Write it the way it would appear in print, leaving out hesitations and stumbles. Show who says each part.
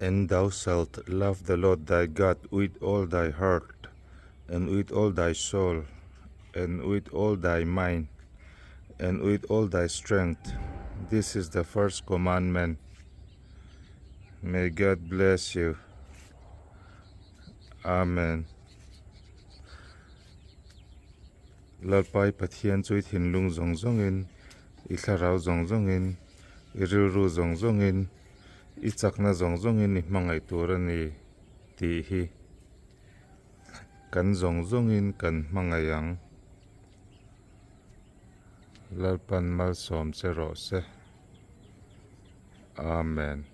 Speaker 1: And thou shalt love the Lord thy God with all thy heart, and with all thy soul, and with all thy mind, and with all thy strength. This is the first commandment. May God bless you. Amen. Lalpa i Pathian chu i thinlung zawng zawngin, i thlarau zawng zawngin, i rilru zawng zawngin, i chakna zawng zawngin i hmangaih tur a ni tih hi kan zawng zawngin kan hmangaih ang. Lalpan malsawm che rawh se. Amen.